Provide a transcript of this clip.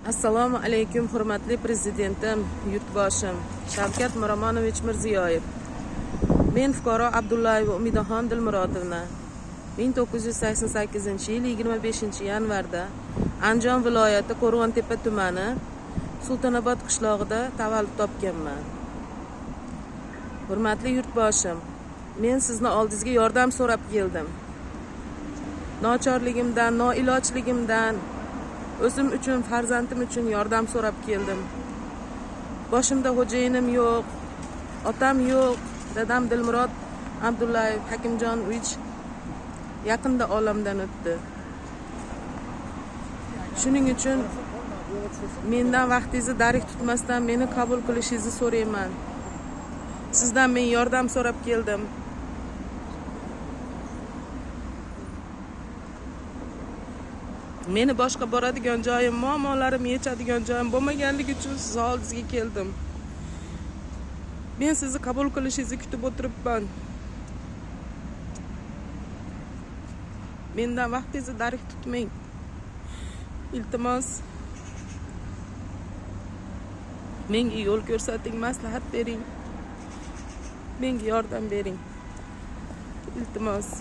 Assalomu alaykum, hurmatli prezidentim, yurtboshim Shavkat Miromonovich Mirziyoyev. Men fuqaro Abdullayeva Umidaxon Dilmurodovna 1988-yil 25-yanvarda Andijon viloyati Qo'rg'ontepa tumani Sultonobod qishlog'ida tavallud topganman. Hurmatli yurtboshim, men sizni oldingizga yordam so'rab keldim. Nochorligimdan, noilojligimdan o'zim uchun, farzandim uchun yordam so'rab keldim. Boshimda xo'jayinim yo'q, otam yo'q, dadam Dilmurod Abdullayev Hakimjon Uich yaqinda olamdan o'tdi. Shuning uchun mendan vaqtingizni darig tutmasdan meni qabul qilishingizni so'rayman. Sizdan men yordam so'rab keldim. Meni boshqa boradigan joyim, muammolarimni yechadigan joyim bo'lmaganligi uchun siz oldingizga keldim. Men sizni qabul qilishingizni kutib o'tiribman. Mendan vaqtingizni darig tutmang. Iltimos. Menga yo'l ko'rsating, maslahat bering. Menga yordam bering. Iltimos.